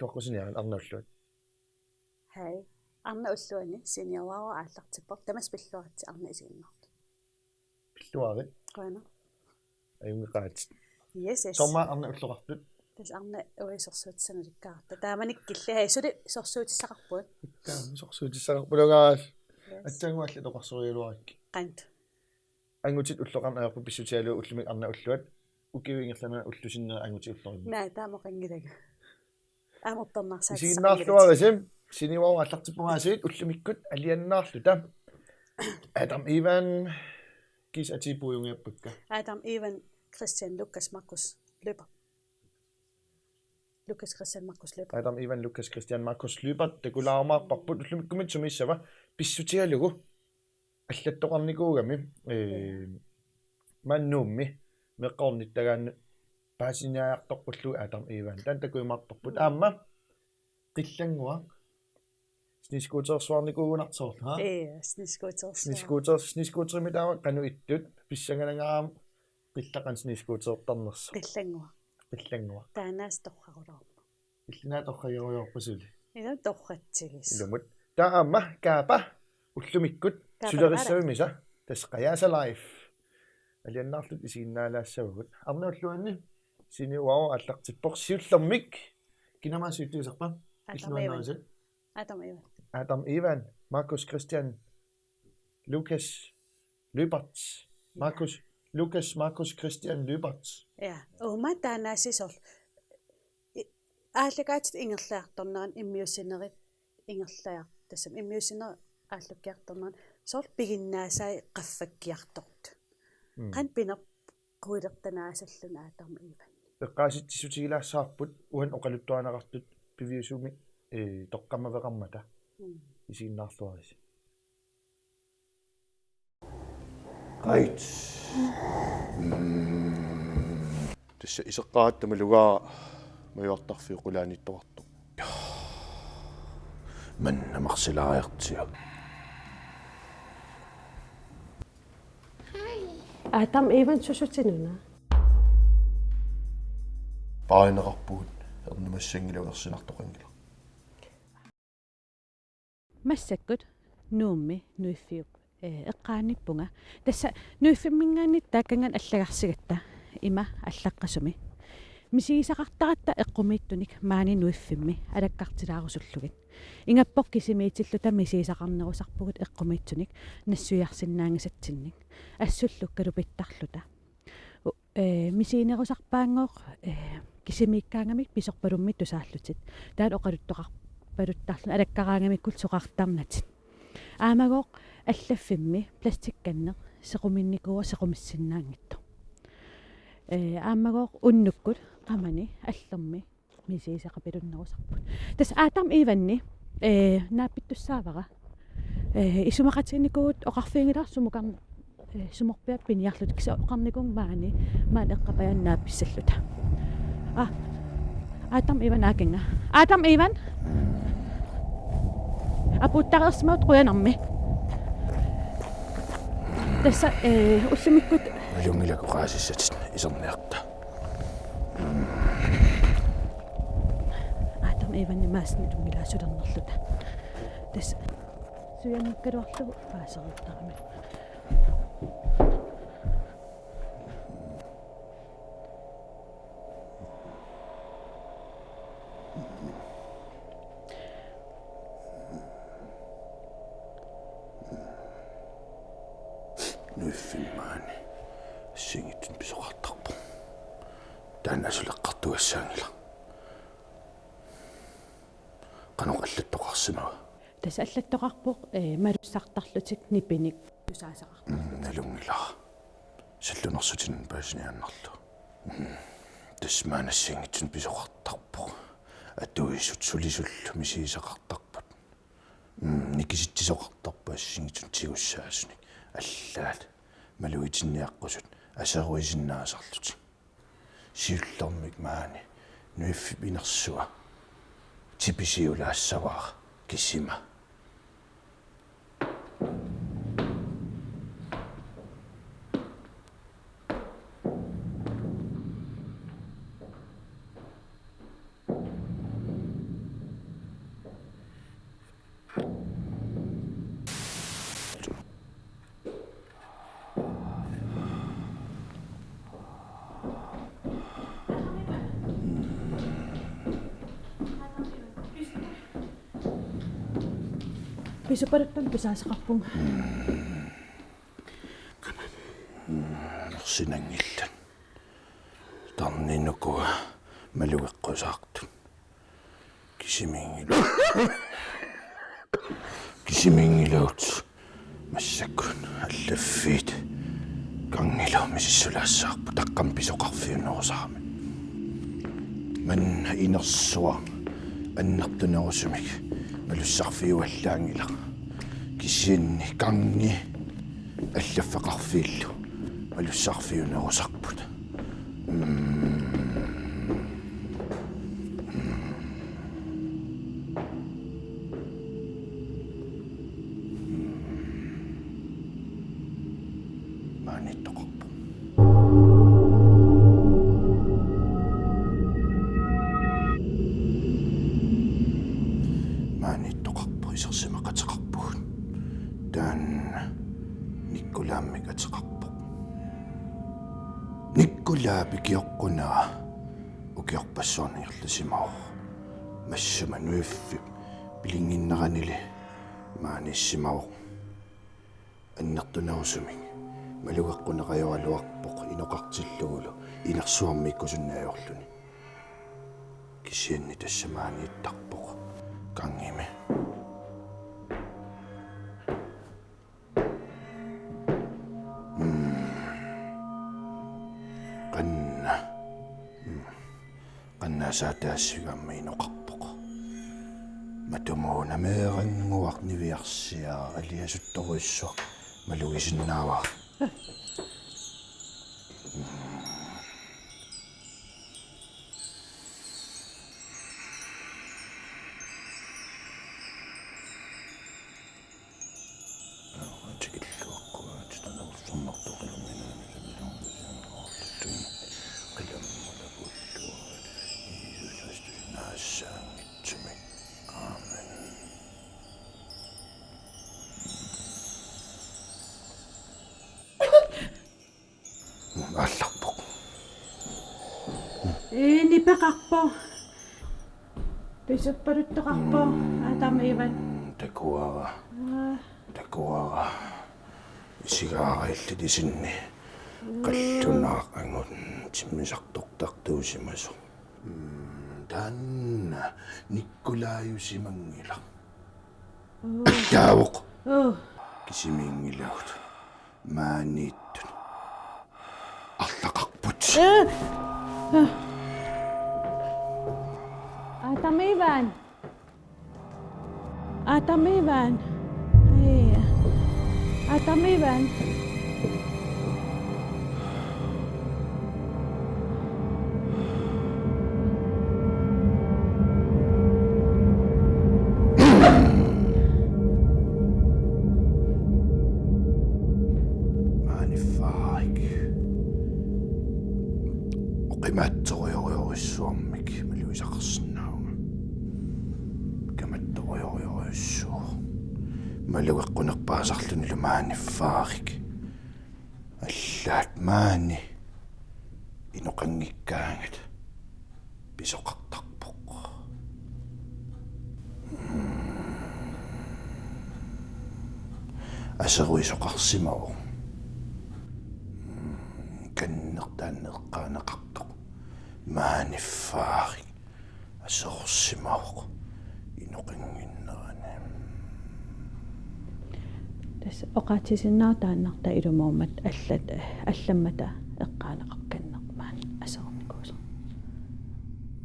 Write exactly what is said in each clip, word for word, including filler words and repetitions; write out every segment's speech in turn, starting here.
Toqqusiniarit arnat ulluat. Hej. Arnat ulluanni Siniuaavoq aallartippoq. Tamassi pilluaritsi arnat isiginnaartut. Pilluarit. Qujanaq. Ajunngeqaat. Yes, yes. Soormi arnat ulloqartut? Tassa arnat uagut sorsuutissanik ulikkaarta. Taamanikkilli, hej, suli sorsuutissaqarpugut. Taama sorsuutissaqarpulungaas. Yes. Aatsaannguaq allat oqarsorigaluarakkit. Qanoq? Angutit ulloqarneq ajorput pissutigalugu ullumi arnat ulluat. Ukiup ingerlanerani ullut sinneri angutit ullorimmi. Naa, taama oqanngilanga. Aamma uppernarsaatissaqanngilatit. Isiginnaarluarisi, Siniuaavoq aallartippoq aasiit ullumikkut alianaarluta. Adam Ivan, kiisa atii puiungiappakka. Adam Ivan Christian Lukas Markus Lyberth. Lukas Christian Markus Lyberth. Adam Ivan Lukas Christian Markus Lyberth, takulaarumaarparput ullumikkumut sumiissava pissutigalugu. Allattoqarnikuugami, ee, maani Nuummi meeqqat ornittagaannut paasiniagartorpullu Adam Ivan. Taanna takujumaarparput. Mm. Aamma Qillannguaq. Snescootersuarnikuugunartoq soorlu, ha? Ee, snescootersuar. Snescooter, snescooterimik taama qanoq ittut, pissanganangaarami qillaq qanoq snescootertarnersoq. Qillannguaq. Qillannguaq. Taanna torraruloorpoq. Illinaa torragerujoorput suli. Ilumut torratsigisoq. Ilumut. Taava aamma Kaapa ullumikkut Kaapa sulerissavimmi sa. Tassa Qajaasa Live. Alianaarluta isiginnaalaassavagut. Arnat ulluanni Siniuaavoq aallartippoq siullermik. Kina aamma siuttuusarpa? Adam Ivan. Illuannarisat. Adam Ivan. Adam Ivan, Markus Christian, Lukas Lyberth, Markus, Lukas Markus Christian Lyberth. Ja, uuma taannaasisoq. I-, aallakaatitut ingerlaartornerani immiussinerit ingerlaar-, tassami immiussinerit aallukkiartornerani soorlu piginnaasai qaffakkiartortut. Mm. Qanoq pinerpoq quilertanaasalluni Adam Ivan. Eqqaasitsissutigilaassaapput uani oqaluttuaneqartut piviusumik, ee, toqqammaveqarmata. Mm. Isiginnaarluarisi. Right. Mm. Tassa iseqqaaratta malugaara majuartarfiup qulaaniittoqartoq. Manna marsilaariartigu. Adam Ivan, susutinuna? Paarineqarpugut, ernumassanngilaq ersinartoqanngilaq. Massakkut Nuummi Nuiffiup, eh, eqqaaniippunga. Tassa Nuiffimminngaanniit taakkanngaaneq allagarsigatta ima allaqqasumi. Misigisaqartaratta eqqumiitsunik maani Nuiffimmi alakkartilaarusullugit. Ingappoq kisimiitilluta misigisaqarnerusarpugut eqqumiitsunik nassuiarsinnaanngisatsinnik. Assullu kalupittarluta. U-, ee, misiginerusarpaanngooq, ee, kisimiikkaangamik pisorpalummi tusaallutit. Taanna oqaluttoqarpaluttarluni alakkaraangamikkullu soqartarnatik. Aammagooq allaffimmi plastikkanneq sequminnikuuvoq sequmissinnaanngitsoq. Ee, aammagooq unnukkut qamani allermi misigisaqapalunnerusarput. Tassa Adam Ivanni, ee, naappittussaavara. Ee, isumaqatiginikuuvugut oqarfiginngilara sumukarn-, ee, sumorpiaq piniarluta, kisianni oqarnikuuvunga maani, maani eqqarpajaani naappissalluta. Aa, Adam Ivan aakinnga. Adam Ivan! Apuuttareersimavutit qujanarmi. Tassa, ee, ullumikkut. Ilunngilaq oqaasissatit iserniarta. Adam Ivanni Madsenip tunngilaa sulernerluta. Tassa sujanikkaluarlugu paaseriuttarami. Nuiffimmi maani assigiinngitsunik pisoqartarpoq. Taanna suleqqartugassaanngilaq. Qanoq allattoqarsimava? Tassa allattoqarpoq, ee, malussartarlutik nipinik tusaasaqartarlutik. Mm, nalunngilara. Sallunersutinut paasiniaannarlugu. Mm. Tassa maani assigiinngitsunik pisoqartarpoq. Atuisut sulisullu misigisaqartarput. Mm, nikisitsisoqartarput assigiinngitsunik tigussaasunik. Allaat malugitinniaqqusut aseruisinnaasarlutik. Siullermik maani Nuiffip inersua tipisiulaassavara kisima. Pisuppaluttut pisaasaqarpunga. Nersinanngillat. Tarninukua malugeqqusaartut. Kisimiinngila-, kisimiinngilagut massakkut allaffiit kangilu misissulaassavarput taqqamani pisoqarfiunerusarami. Manna inersuaq annertunerusumik malussarfiuallaanngilaq. Kisianni kangi allaffeqarfiillu malussarfiunerusarput. Mm. Mm. Maaniittoqarpoq. Maaniittoqarpoq, isersimaqateqarpugut. Taanna Nikkulaammik ateqarpoq. Nikkulaa pikioqqunera ukiorpassuarni ingerlasimavoq. Massuma nuiffip pilinnginneranili maaniissimavoq. Annertunerusumik malugeqquneqajoraluarpoq inoqartillugulu inersuarmi ikkusunneq ajorluni. Kisianni tassa maaniittarpoq kangimi. Mm. Qanna. Mm. Qanna asaataasigaamma inoqarpoq. Matumuuna meerannguaq niviarsiaq aliasuttorujussuaq malugisinnaavara. Aallarpoq. Ee, nipeqarpoq. Pisuppaluttoqarpoq. Mm, Adam Ivan. Takuara. Aa. Takuara. Isigaara illit isinni. Qallunaaq angut timmisartortartuusimasoq. Mm, taanna Nikkulaajusimanngilaq. Uu. Allaavoq. Uu. Kisimiinngilagut. Maaniittut. Arlaqarput. Ee. Ee. Adam Ivan. Adam Ivan. Ee. Adam Ivan. Maaniffaarik. Oqimaatsorujorujorujussuarmik malugisaqarsinnaavunga. Kamattorujorujorujussuuvoq. Malugeqqunerpaasarlunilu maaniffaarik. Allaat maani inoqanngikkaangat pisoqartarpoq. Aseruisoqarsimavoq. Kannertaanneqqaaneqartoq. Maaniffaarik. Aserorsimavoq inoqannginnerani. Tassa oqaatsisinnaavoq taannartaa ilumoormat allat, allammata eqqaaneqarpoq kannerpaaq aserornikuusoq.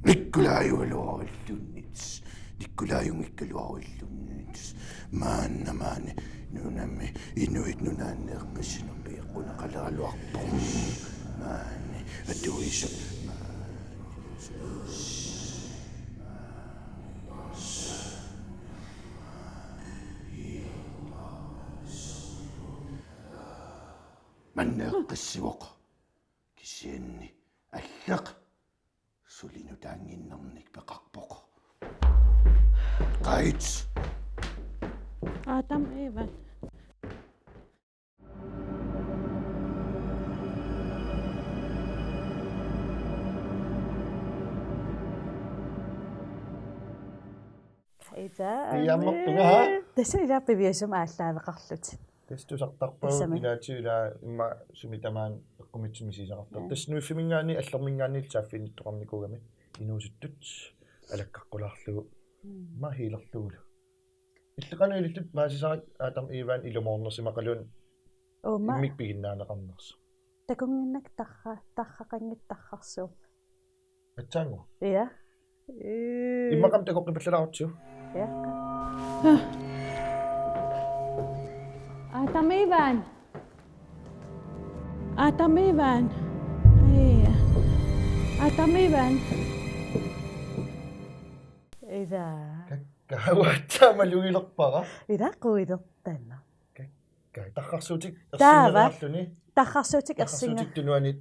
Nikkulaajunngikkaluaruilluunniit. Nikkulaajunngikkaluaruilluunniit. Maanna maani nunami inuit nunaanni eqqissinerput eqqunaqaleraluarpoq. Maani atuisut. Maanna eqqissivoq. Kisianni alleq suli nutaannginnernik peqarpoq. Qait. Adam Ivan. Ita. Piiaammerpunga, haa? Tassa ilaa piviusumik aallaaveqarlutit. Tassa tusartarpagut. Tassami. Ilaatigut ilaa immaqa sumi tamaani eqqumiitsunik misigisaqartarput. Aa. Tassa nuiffiminngaanniit allorminngaanniit saaffiginnittoqarnikuugami inuusuttut alakkaqqulaarlugu. Mm. Immaqa healerlugulu. Illit qanoq ilittut Maasisarik Adam Ivan ilumoornersimaqaluunga? Uuma. Immikkut piginnaaneqarnersoq. Takunnginnakku tarra-, tarraqanngitsoq tarrarsuummik. Aatsaannguaq? Ja. Ee. Immaqa aamma takoqqipallalaarutsi. Ja. Adam Ivan. Adam Ivan. Ai. Adam Ivan. Ida. Kakkaak, aatsaat malugilerpara. Ida quilertanna. Kakkaak, tarrarsuutik. Taava. Ersinngeriarluni. Tarrarsuutik ersinnga-. Tarrarsuutik tunuani.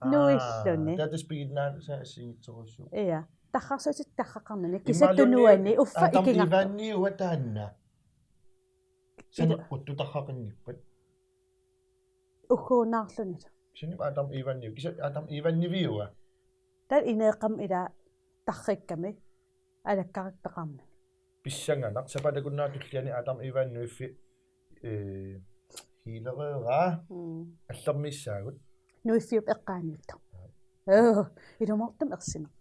Aa, nuilluni. Taava tassa piginnaaneq assigiinngitsorujussuuvoq. Ja. Tarrarsuutik tarraqarnani. Kisianni immaqa tunuani uffa Adam ikinngappat. Ivaniua taanna. Ida. Saneqquttut tarraqanngippat. Ugguunaarlunilu. Kisianni Adam Ivaniua. Kisianni Adam Ivaniua. Taava ineeqqami ilaa tarrikkami. Alakkarikka peqarnani. Pissanganaq, sapaatip akunnera tulliani Adam Ivan nuiffi, ee, healereeraa. Mm. Allermissaagut. Nuiffiup eqqaaniittoq. Aa. Ee, ilumoortumik ersineq.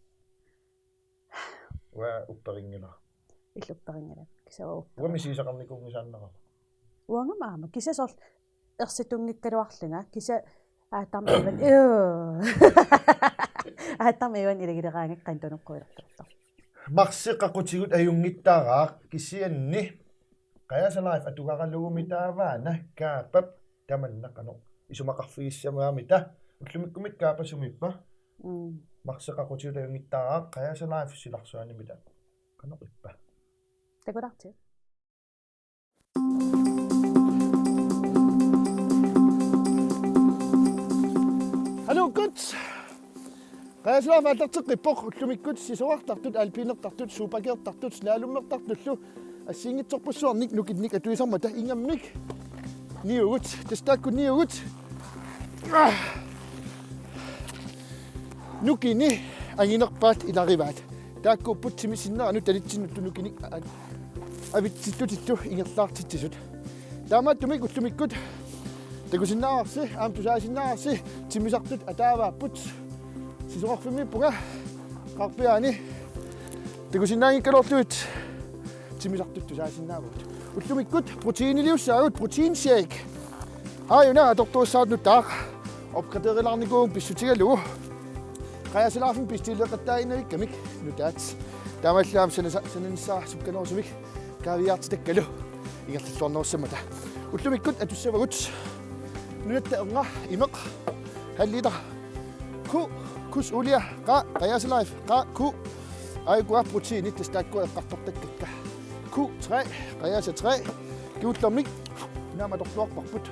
Uanga upperinngilara. Illit upperinngilat. Kisianni uanga upperinngilara. Uanga misigisaqarnikuunngisaannarama. Uangami aamma. Kisianni soorlu ersitunngikkaluarlunga. Kisianni Adam Ivan. Ee. Adam Ivan ilagileraangakkit qanoq tunuqquilertortoq. Marsi qaqutigut ajunngittaraaq kisianni Qajasa Life atugaralugumi taavaana Kaapap tamanna qanoq isumaqarfigissamagami ta ullumikkumit Kaapa sumiippa? Mm. Marsi qaqutigut ajunngittaraaq Qajasa Life silarsuanimi ta. Qanoq ippa? Takularti. Hallo, gut. Qajasa Life aallarteqqippoq ullumikkut sisorartartut, alpinertartut, supageertartut, slalommertartullu assigiinngitsorpassuarnik nukinnik atuisarmata ingammik niugut, tassa taakku niugut. Ah. Nukini anginerpaat ilarivaat. Taakkuupput timit sinneranut talitsinnullu nukinik a-, avitsittutillu ingerlaartitsisut. Taamaattumik ullumikkut takusinnaavarsi, aamma tusaasinnaavarsi, timmisartut ataavaapput. Sisorarfimmiippunga, qaarpiaani takusinnaanngikkaluarlugit timmisartut tusaasinnaavagut. Ullumikkut proteiniliussaagut, proteinshake. Aajuna atortorissaagut nutaaq. Opgradererlaarnikuuvunga pissutigalugu. Qajasa Life-imi bestilleqattaaginnavikkamik nutaat. Taamaallaat aamma sanasa-, sananissaa sukkanerusumik kaaviiaartitakkalu ingerlalluarnerussammata. Ullumikkut atussavagut nunatta ernga imeq halv liter. Ku, kus olie, qa, Qajasa Life, qa, ku. Aajukua proteinit tassa taakkua eqqartortakkakka. Ku tre, Qajasa tre. Kingullermik naamik atorluarparput.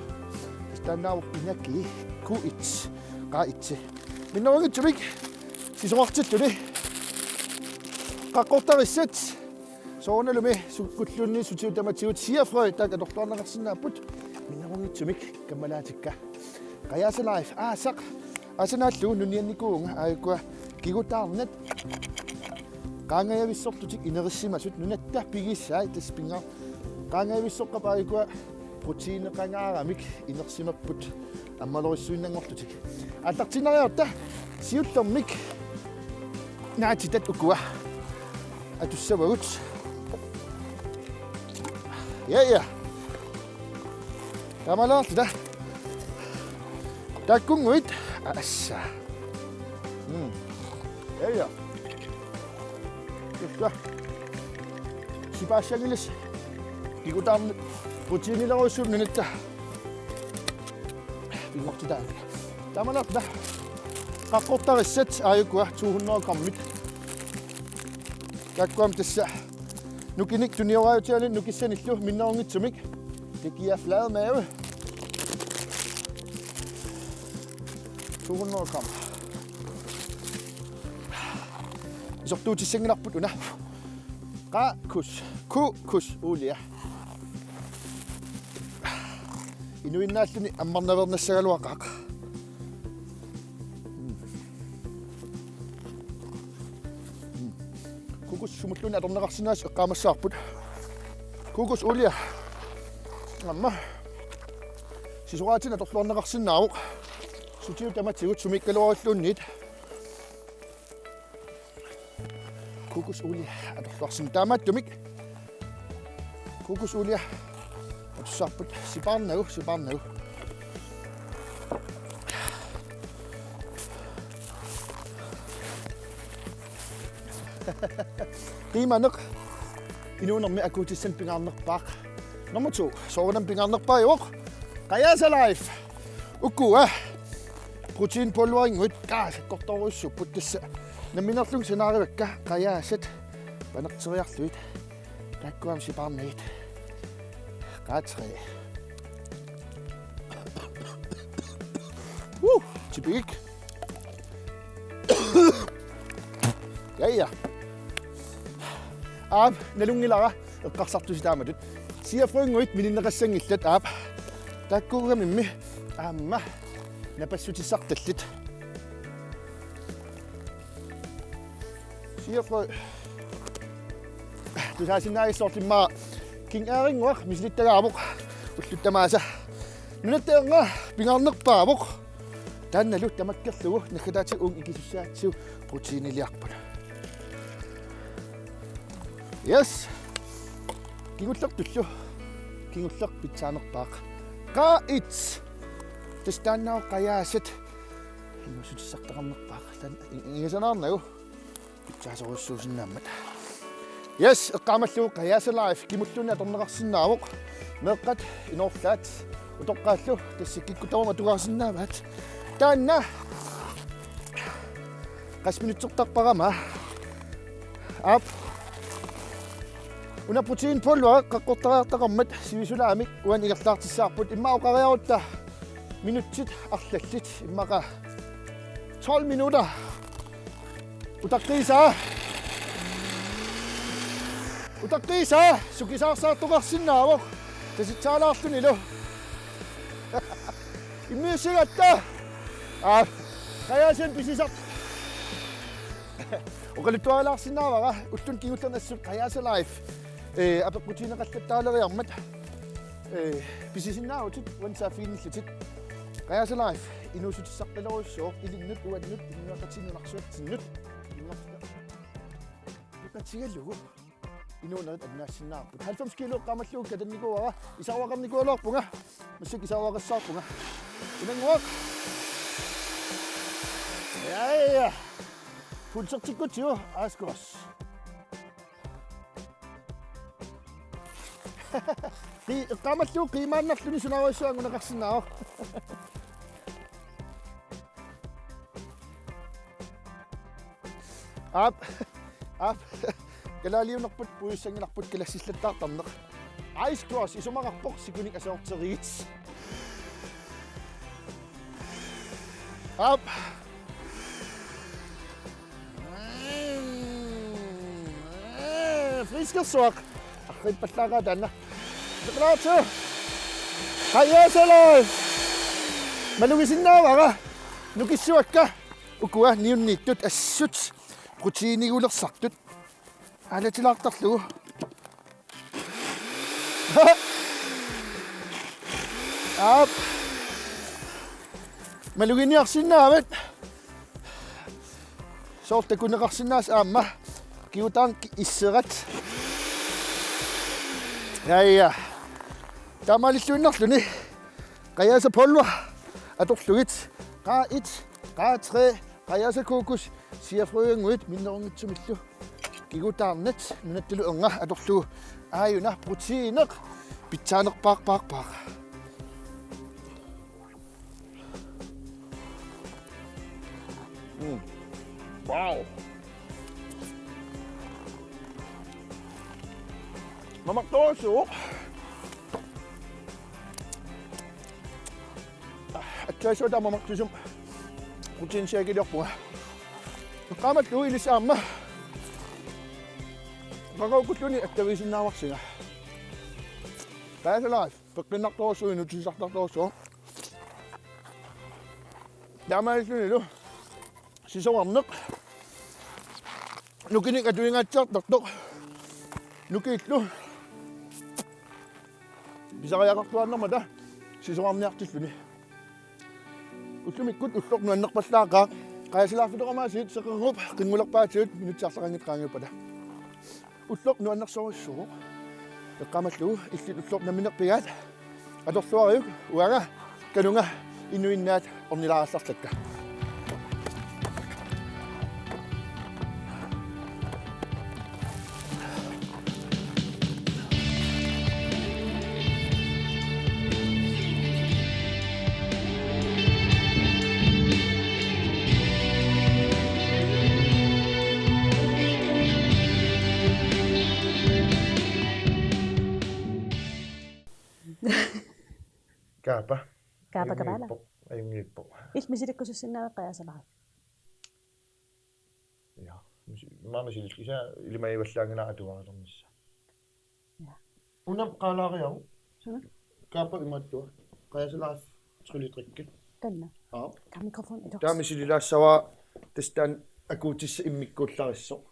Tassa taannaavoq inaki. Ku et, qa et. Minnerunngitsumik sisorartilluni. Qaqqortarissat. Soorunalumi sukkulluunniit sutigut tamatigut chia frø taakku atorluarneqarsinnaapput. Minnerunngitsumik kammalaatikka. Qajasa Life aasaq. Aasaq naallugu nuniannikuuvunga aajukua kigutaarnat. Qaangajavissorlutik inerissimasut nunatta pigisaat tassa pinnga. Qaangajavissoqqap aajukua proteineqangaaramik inersimapput ammalorissuinnanngorlutik. Aallartiinnariarta siullermik naatitat ukua atussavagut. Ja, ja. Taamaalilluta. Taakkunnguit. Assa. Mm. Ja, ja. Tassa. Sipaassanngilasi. Kigutaarnat proteinerujussuit nunatta. Pinngortitaani. Taamaalilluta. Qaqqortarissat aajukua to hundrede grammit. Taakkuami tassa. Nukinik tunioraajutsianik nukissanillu minnerunngitsumik. Det giver fladmave. To hundrede gram. Isortuutissanngilarput una. Qa, kus. Ku, kus. Olie. Inuinnaalluni ammarnaveernassagaluaqaaq. Mm. Mm. Kukus. Qimulluunniit atorneqarsinnaasoq eqqaamassavarput. Kokosolie. Aamma sisoraatinik atorluarneqarsinnaavoq. Sutigut tamatigut sumiikkaluarilluunniit. Kokosolie atorluarsinnaasoq taamaattumik. Kokosolie atussavarput sipaarnagu, sipaarnagu. Qiimaneq inuunermi akuutissanik pingaarnerpaaq. Nummer to, soorunami pingaarnerpaajuvoq. Qajaasa Life. Ukua proteinpulverinnguit, aa, sakkortoorujussuupput tassa. Nammineerlugit sanaarivakka qajaasat panerteriarlugit. Taakkua aamma sipaarnagit. Q tre. Uh, tipigik. Ja, ja. Aap, nalunngilara eqqarsartusi taamatut. Chia frønguit mininneqassanngillat, aap. Taakkuugamimmi aamma napassutissartallit. Chia frø. Tusaasinnaagissoorlu immaqa King Airinnguaq misilittagaavoq ullut tamaasa. Nunatta ernga pingaarnerpaavoq. Taannalu tamakkerlugu naggataatigut uunga ikisussaatsigut proteiniliarput. Yes. Kingullertullu. Kingulleq pitsaanerpaaq. Q et. Tassa taannaavoq qajaasat inuussutissartaqarnerpaaq. Taanna i-, ingasanaarnagu. Pitsaasorujussuusinnaammat. Yes, eqqaamallugu Qajaasa Life, qimulluunniit atorneqarsinnaavoq. Meeqqat inoorlaat utoqqaallu tassa kikkut tamarmik atugarsinnaavaat. Taanna qassit minutsertarpara aamma. Aap. Una proteinpulveri qaqortariartaqarmat sivisulaamik uani ingerlaartissavarput, immaqa oqariarutta minutsit arlallit, immaqa tolv minutter. Utaqqiisaa. Utaqqiisaa, sukisaarsaartoqarsinnaavoq. Tasitsaalaarlunilu. Immiussigatta. Aa, qajaasanik pisisaq. Oqaluttuarilaarsinnaavara, ullunik kingullerni assut Qajaasa Life. Ee, apeqqutigineqallattaaleriarmat. Ee, pisisinnaavutit, uani saaffiginnillutit. Qajaasa Life, inuussutissartalerujussuuvoq, ilinnut, uannut, inuiaqatigiinnut, nunarsuatsinninnut. Inuiaqatigalugu. Inuunerit annaasinnaavarput. Halvfems kilo eqqaamallugu katannikuuara, isaruaqarnikuugaluarpunga. Massakkut isaruaqassaarpunga. Unannguaq. Ja, ja. Pulsertikkutsigu, Ice Cross. Qi-, eqqaamallugu qiimaannarluni sunaarujussuaq anguneqarsinnaavoq. Aap. Aap. Kalaaliunerput puigussanngilarput kalassillattaartarneq. Ice Cross isumaqarpoq sikunik aserorterigit. Aap. Friskersuaq. Arriippallaaqaat taanna. Seqalaatsu. Qajaasa Life. Malugisinnaavara. Nukissuakka. Ukua niunniittut assut. Proteinigulersartut. Aalatilaartarlugu. Aap. Maluginiarsinnaavat. Soorlu takuneqarsinnaasut aamma. Kigutaarneq isserat. Ja, ja. Taamaalilluinnarluni. Qajaasa pulver atorlugit. Q et, Q tre, qajaasa kokos, chia frønnguit minnerunngitsumillu. Kigutaarnat nunattalu ernga atorlugu. Aajuna proteineq pitsaanerpaarpaarpaaq. Mm. Wow. Mamartorujussuuvoq. Aatsaat taama mamartusumik proteinshakeliorpunga. Eqqaamallugu ilissi aamma. Qaqugukkulluunniit attavigisinnaavarsinga. Qajaasa Life, peqqinnartorujussuuvoq, inuussutissartartorujussuuvoq. Taamaalillunilu sisorarneq. Nukinik atuingaatsiartartoq. Nukiillu. Pisariaqartuaannarmata sisorarniartilluni. Ullumikkut ulloq nuannerpallaaqaaq. Qajasalaarfitoqarmaasiit seqerrup qinngulerpaatigut minutsit arlaqanngitsut qaangiuppata. Ulloq nuannersorujussuuvoq. Eqqaamallugu illit ulloq namminerpigaat. Atorluariuk uanga kanunga inuinnaat ornilaarallarlakka. Kaapa. Kaapa Kavala. Ajunngippoq. Ajunngippoq. Illit misilikkusussinnaaviuk qajasalaarfik? Ja. Misi-, maani misilillugu ilimagivallaanngilara atugarilernissaq. Ja. Una qaalaariaruk. Suna? Kaapa imaattoq. Qajasalaarfik trilitrik. Taanna. Aa. Ka mikrofon iluarsi. Taava misililaassavara tassa taanna akuutissaq immikkuullarissoq.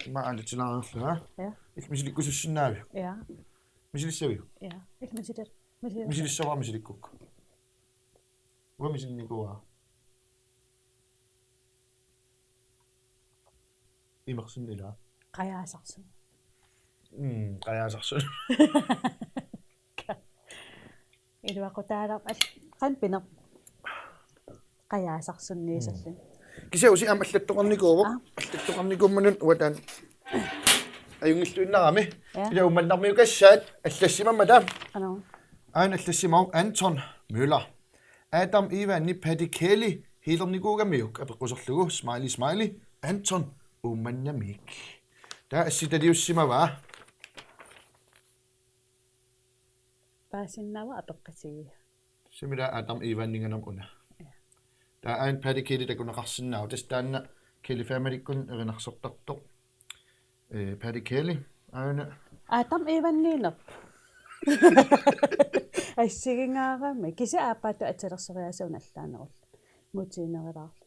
Ima aalatilaareerlunga. Ja. Illit misilikkusussinnaaviuk? Ja. Misilissaviuk? Ja. Illit misilir-, misilir-, misilissavara misilikkukku. Uanga misilinnikuuara. Imersinni ilaa. Qajaasarsun. Mm, qajaasarsun. Iluaqutaalar-, al-, qanoq pineq-, qajaasarsunniisalluni. Mm. Kisianni usi aamma allattoqarnikuuvoq. Aa. Allattoqarnikuummat uanga taanna ajunngilluinnarami. Ja. Ila Uummannarmiukassaat allassimammata. Qanoq? Aana allassimavoq Anton Møller. Adam Ivanni Paddy Kelly healernikuugamiuk apeqquserlugu smiley smiley Anton Uummannamiik. Taava assitaliussimavaa. Paasinnaavoq apeqqutigiuk. Sumila Adam Ivanninganam una. Ja. Taava aana Paddy Kelly takuneqarsinnaavoq. Tassa taanna Kelly Family-kkut erinarsortartoq. Eh, Paddy Kelly. Aana. Adam Ivanniinerpoq. Assigingaarami. Kisianni aappaattut atilersoriaaseq una allaanerullugu. Mutiinerilaarlugu.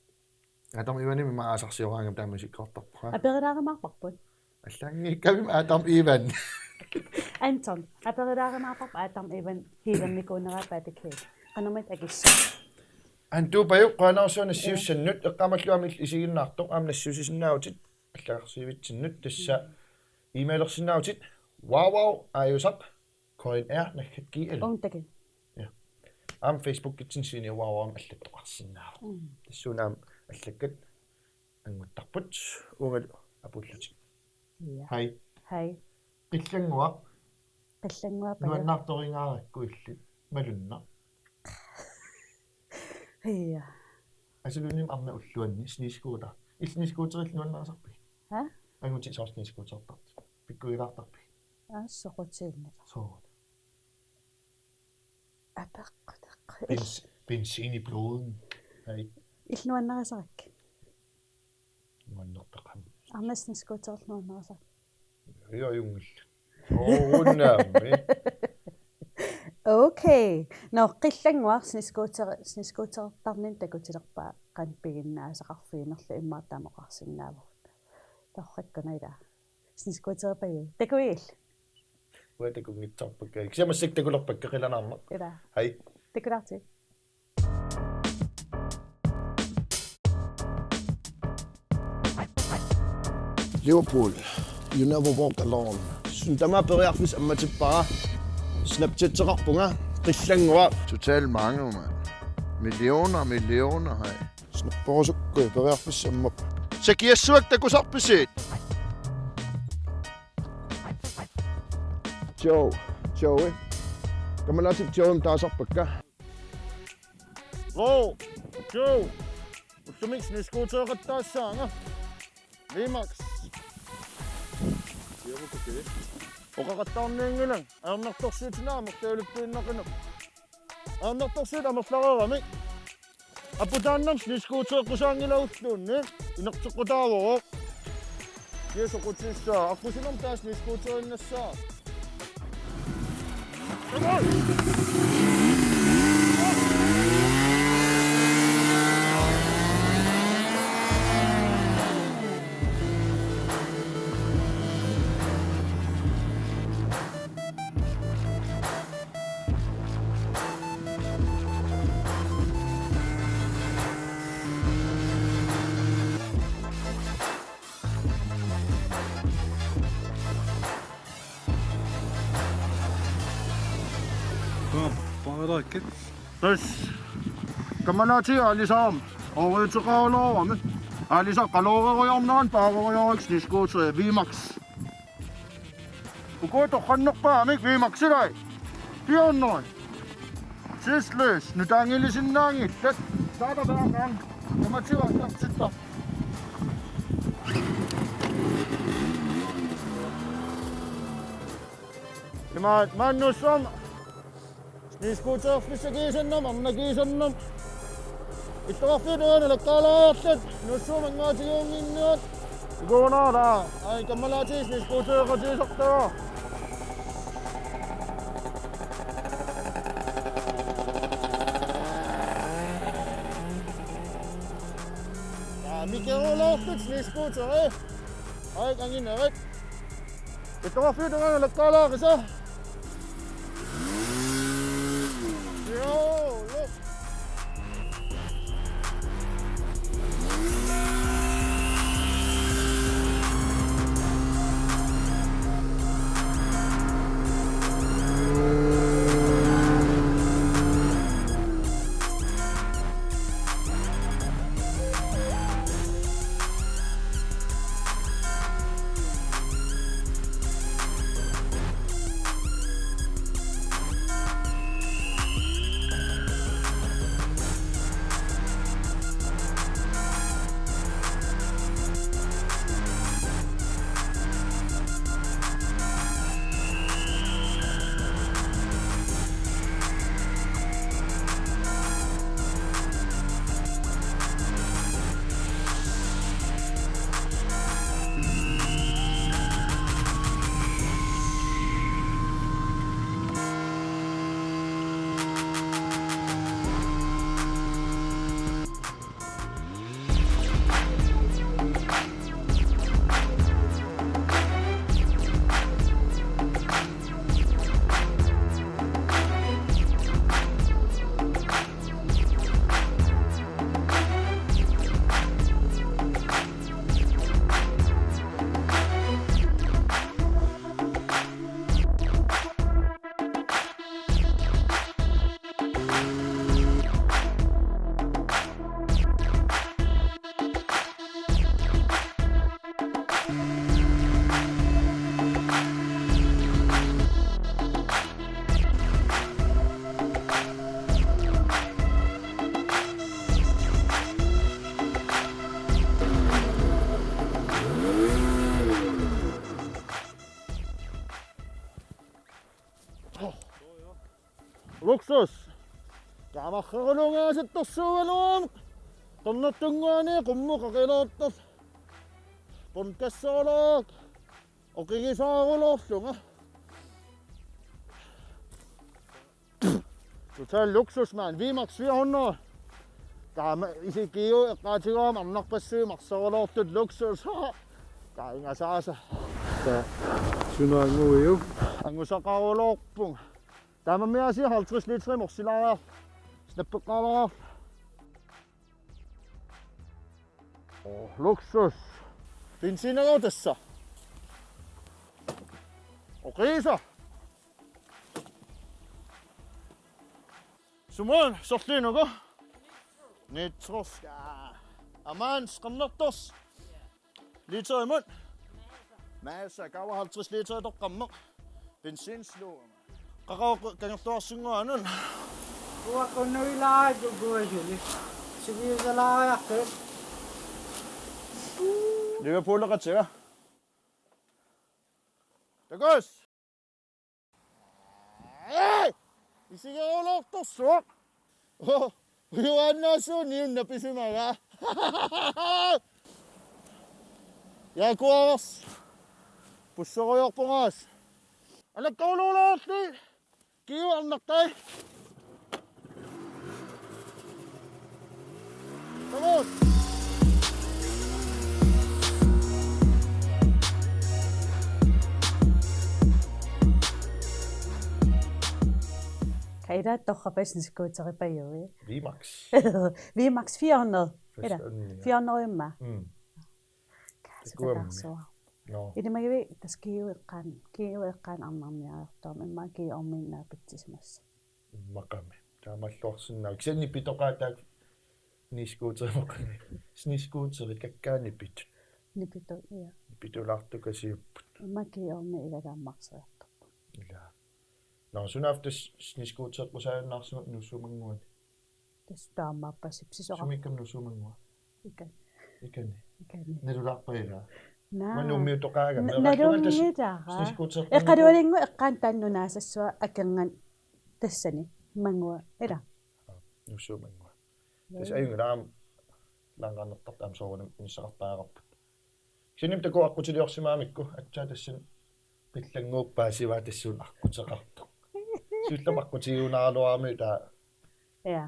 Adam Ivanimik ima aasarsioraangami taama isikkoqartarpoq, ha? Aperilaarumaarparput. Allaanngikkavimmi Adam Ivan. Anton, aperilaarumaarparput Adam Ivan healernikuunera Paddy Kelly. Qanormita akissavat. Antuupajuk qujanarsuaq nassiussannut, eqqaamalluarmi isiginnaartoq aamma nassiussisinnaavutit allagarsiivitsinnut tassa e-mailersinnaavutit waww aajusaq K N R naggat G L. Ung takin. Ja. Aamma Facebookitsinni Senior Wauaam allattoqarsinnaavoq. Mm. Tassuuna aamma allakkat anguttarput uungalu apuullutik. Ja. Hej. Hej. Qillannguaq. Qillannguaq paja. Nuannaartoringaarakku illit. Malunnaq. Ja. Asaluunniim arnaq ulluanni snescooter. Illit snescooterillu nuannarisarpigit? Ha? Angutit soorlu snescootertartut. Pikkuilaartarpigit? Aa, soqutiinnaq. Soorlu. Apeqqut, apeqqut. Bens-, benzin i blodet. Hej. Illit nuannarisarakkit? Nuannertaqaaq. Arnaq snescooterillu nuannarisarakkit? Ja, junngil. Soorunami. Okay. Nå, qillannguaq snescooter-, snescootertarninni takutilerpaa qanoq piginnaasaqarfiginerlugu immaqa taama oqarsinnaavugut. Torrakkuna ila. Snescooteripajui. Takuigilli. Uanga takunngitsoorpakka. Kisianni massakkut takulerpakka qilanaarnaq. Ila. Hej. Takulaartigit. Liverpool, you never walk alone. Suna tamaat periarfissaq ammatippara. Snapchatseqarpunga, qillannguaq. Total mange, mand. Millioner, millioner, hej. Snapperusukkuit periarfissaq ammappat. Sakiassuaq takusarpisigit? Joe, Joey. Kammalaatit Joeymik taasarpakka. Hej, Joe. Ullumikkut snescootereqattaassaanga. Vimax. Oqaqattaarnianngilanga. Ajornartorsiutinik amerlagaluttuinnaqinaq. Ajornartorsiut amerlareeramik. Aputaannam snescootereqqusaanngilaq ulluunniit. Inerteqqutaavoq. Kia soqutissaa. Aqqusinermi taava snescooterinnassaa. Come on! Tassa kammalaatiga aalisarami ooriuteqarulooramik. Aalisaq qaloorerujoorneranni paarerujoorikku snescooter V-Max. Uku torrannerpaamik V-Max-ilai. Piornoi. Tidsløs. Nutaanngilisinnaanngillat. Taava taanna. Tamatigut annertittoq. Imaat maannussuarmi snescooterfissaq kiisannama, arnaq kiisannama. Illoqarfiup tungaanut lakkaalaarluta, Nuussuup manngaatigigunnginnerat. Ikuunaala, ai, kammalaatiga snescootereqatigisartagara. Aa, mikerulaarluta snescooteri. Ai, kanginerit. Illoqarfiup tungaanut lakkaalaarisa. Joo, look. Luksus. Kaamarreruluungaasattorsuugaluarami. Qernertunnguani qummut qaqiloortoq. Punkassoorloq. Oqigisaarulorlunga. Total luksus, mand. V-Max fire hundrede. Taama isik GU eqqaatigaarami arnarpassuit marsarulortut luksus. Taava ingasaasa. Taa sunaanguiu. Angusaqarulorpunga. Taamaammat aasiit halvtreds liter morsilaariarlunga. Snappeqqaalaariarlunga. Oh, luksus. Benzinagooq tassa. Oqiisa. Sumut sorliinuku? Nitroska. Amaans qernertorsi. Literimut? Massa, kaava halvtreds liter toqqammeq. Benzinsluk. Qaqaaq kangerluarsunnguanut. Uakunnuilaajukkuasuli. Siviusalaariartut. Liverpooleqatiga. Takuss. Ee! Isigerulortorsuaq. Oo, ujuaannaasuuniunna pisimaga. Jaguars. Pussorujoorpungaas. Alakkaruluulaarli. Kiuarnartai. Vamos. Kaira torrapas snescooteripajui. V-Max. V-Max fire hundrede. Ila. Fire hundrede imma. Mm. Kaasukataarsuaq. Nå. Ilimagivik tassa GU eqqaani, GU eqqaani arnarniariartuarmat immaqa GU-ormiinnaapitsisimassaaq. Immaqami. Taamaalluarsinnaavoq. Kisianni nipitoqaat taakku snescooterimut qanoq. Snescooterit kakkaak nipitut. Nipitut, ja. Nipitulaartukasiupput. Imakiormi ilagaammarsiartorpoq. Ilaa. Nå, sunaaffa tassa snescootereqqusaajunnaarsimapput Nuussuup Mannguani. Tassa taamaappasippoq sisoqarpoq. Sumiikkami Nuussuup Mannguani? Ikani. Ikani. Ikani. Nalulaarpa ilaa? Naa. Uanga Nuummiutoqaagami. N-, nalunngilara. Snescootereq. Eqalualingu eqqaani taanna naasassua akornanni tassani. Mannguaq. Ilaa. Nuussuup Mannguaq. Tassa ajunngilaq aamma langaannertartaam soorunami unissaqartariaqarput. Kisianni takuuk aqqutiliorsimagamikku aatsaat tassani qillannguup paasivaa tassuuna aqquteqartoq. Siullermik aqqutigiumaaraluarami taava. Ja.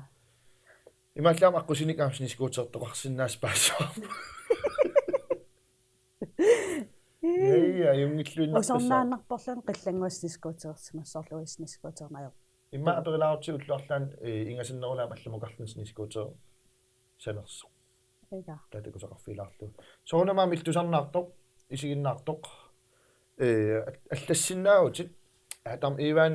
Imaallaat aqqusinik aamma snescootereqarsinnaasut paasivarput. Ja, ja, ajunngilluinnarpassaaq. Usornaannarporluunniit qillannguaq snescootersimassorluunniit snescooternajoq. Immaqa aperilaarutsigu ullut arlaanni, eh, ingasannerulaamik allamukarluni snescooter sanersoq. Ilaa. Taava takusaqarfigilaarlugu. Soorunami aamma illit tusarnaartoq, isiginnaartoq. Eh, al-, allassinnaavutit. Adam Ivan,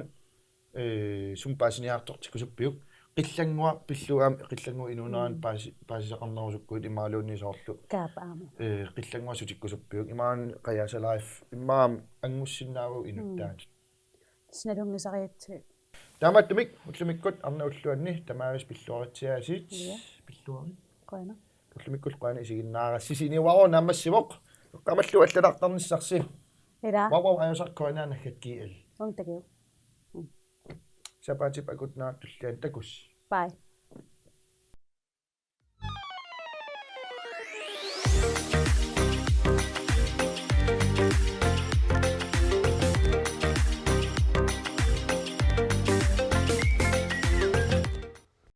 eh, sumut paasiniartoq tikkusuppiuk. Qillannguaq pillugu aamma qillannguup inuunerani paasi-, paasisaqarnerusukkuit imaluunniit soorlu. Kaap aamma. Eh, qillannguaq sutikkusuppiuk. Imaluunniit Qajaasa Live. Immaqa aamma angussinnaavugut inuttaanut. Tassa nalunngisarigatsigu. Taamaattumik ullumikkut arnat ulluanni tamaavisa pilluaritsiaasiit. Ja. Pilluarit. Qujanaq. Ullumikkut qujanaq isiginnaarassi. Siniuaro naammassivoq. Eqqaamallugu allalaartarnissarsi. Ilaa. Wow, wow, ajosarkuanaa naggat G L. Ung takiu. Sapaatip akunnera tulliani takuss. Bye.